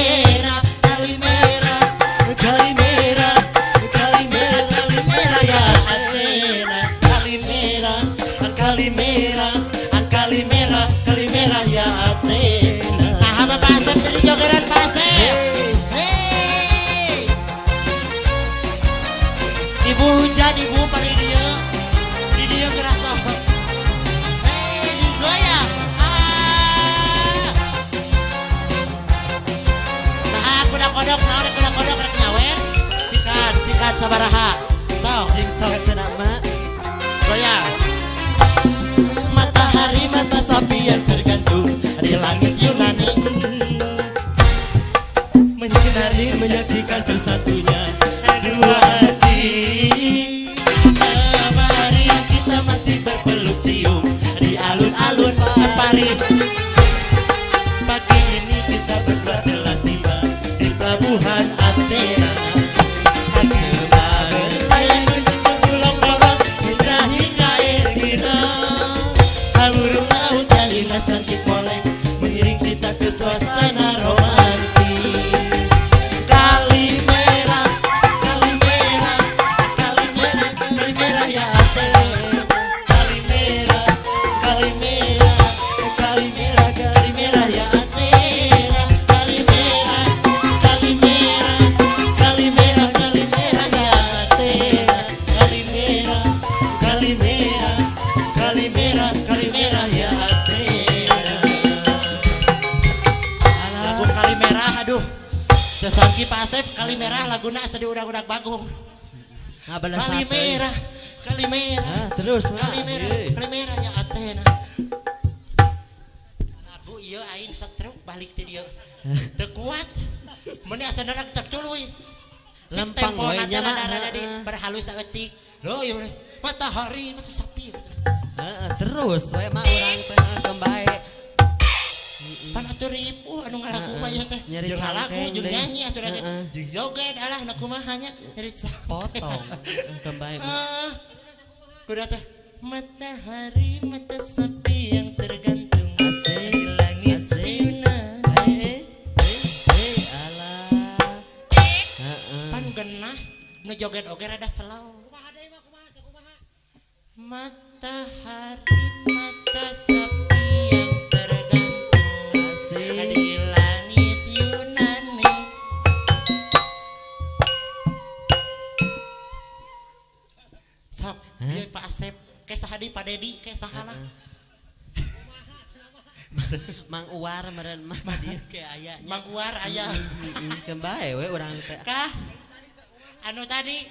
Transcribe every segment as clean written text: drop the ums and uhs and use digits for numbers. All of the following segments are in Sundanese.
Athena. Kalimera, Kalimera, Kalimera, Kalimera ya Athena. Kalimera, Kalimera, Kalimera, Kalimera ya Athena. Nah, apa Pak Asep jadi jogedan Pak Asep? Hey! Ibu hujan, ibu paling dia. Di dia ngerasa. Hei, digoyang. Ah. Nah, kuda kodok, naon kuda kodok rek nyawer? Cikan, cikan sabaraha. Sok, Jing sok cenah mah. Goyang. Matahari mata sapi yang tergantung di langit Yunani menyinari, menyaksikan bersatunya dua hati. Kemarin kita masih berpeluk cium di alun-alun Paris. Pagi ini kita berdua telah tiba di pelabuhan Athena. Kemarin saya menuju ke Pulau Poros, Hydra hingga Aegina. Burung laut yang indah cantik molek mengiring kita ke suasana romantis. Kalimera, Kalimera, Kalimera, Kalimera ya Athena. Kalimera, Kalimera, Kalimera, Kalimera ya Athena. Kalimera, Kalimera, Kalimera, Kalimera ya Athena. Kalimera, Kalimera, Kalimera, Kalimera ya Athena. Lagu Kalimera, aduh. Sesangki Pak Asep Kalimera laguna asa diudag-udag Bagong. Ngabelas. Kalimera, Kalimera. Ah, terus mah. Kalimera, Ye. Kalimera ya Athena. Lagu ieu aing stroke balik ti dieu. Teu kuat. Meuni asa dadak teu tuluy. Si Lempeng tempo we na nya teh mah, rada-rada di heeh. berhalus saeutik. Loh, ieu mah matahari mata sapi. Heeh, terus we mah urang teh kembae. Pan atuh ripuh anu ngalagu mah ieu teh. Nyeri Jeung ngalagu cangkeng jeung deui. Nyanyi atuh teh. Heeh. Jeung joget alah na kumaha nya nyeri cangkeng. Potong kembae mah. Ah, kuda teh matahari mata sapi yang tergantung Asik, di langit asik. Yunani. Eh, eh, eh, alah. Heeh. Pan genah ngejoget oge rada slow. Matahari mata sapi yang tergantung Asik. di langit Yunani. Sok, ieu Pak Asep, ke saha deui, Pak Dedi, ke saha lah. Mang Uar meureun mah dieu ke aya nya. Mang Uar aya. Heeh, kembae we urang teh. Kah? Anu tadi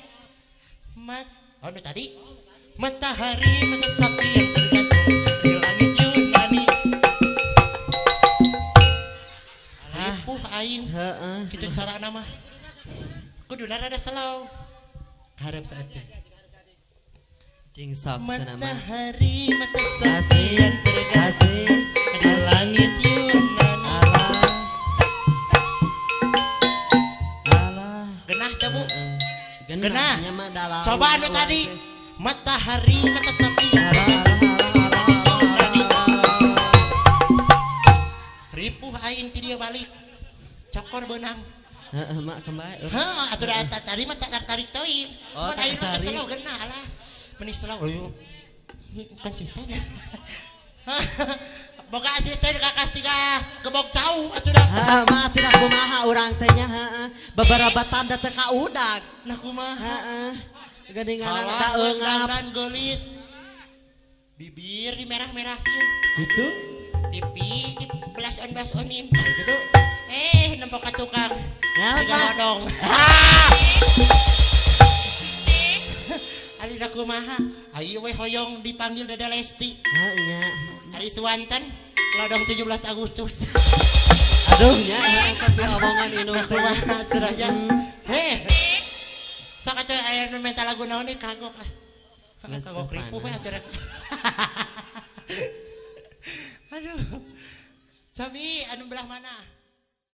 mat anu tadi matahari mata sapi yang tergantung di langit Yunani. Ripuh aing. Heeh. Kitu carana mah. Kuduna rada slow. Harap saat Jing sok cenah mah. Matahari mata sapi Asik, yang tergantung asik. di langit Yunani. Alah. Alah. Genah teh, Bu? Heeh. Genah. Genah nya mah dalam. Coba anu tadi matahari mata sapi yang Alah, tergantung alah, di langit alah, Yunani. alah. Ripuh aing ti dia balik. Cokor beunang. Heeh, mak kembae. Heuh, atuh da eta tadi mah tak tarik teuing. Oh, Mun tak aing mah tarik. slow genah lah. Meni slow. Oh, konsisten. Boga asisten kakas tiga gebok cau atuh da. Heeh, mah tidak kumaha urang teh nya heeh. Beberapa tanda teh kaudag. Nah, kumaha? Heeh. Geuningan Kalah da eungap. dandan geulis. Bibir dimerah-merahin. Gitu? Pipi di blush on blush onin. Gitu. Eh, nempok ka tukang. Ya, Tiga Pak. lodong. Ari da kumaha? Ayo we hoyong dipanggil Dada Lesti. Heeh nya. Hari Suwanten, lodong 17 Agustus. Aduh nya heeh sampai omongan indung Nah, teh. kumaha surahnya? Heh. Sok atuh aya nu minta lagu naon nih kagok ah. Geus Kagok teu ripuh we panas. Atuh. Aduh. Cami anu belah mana?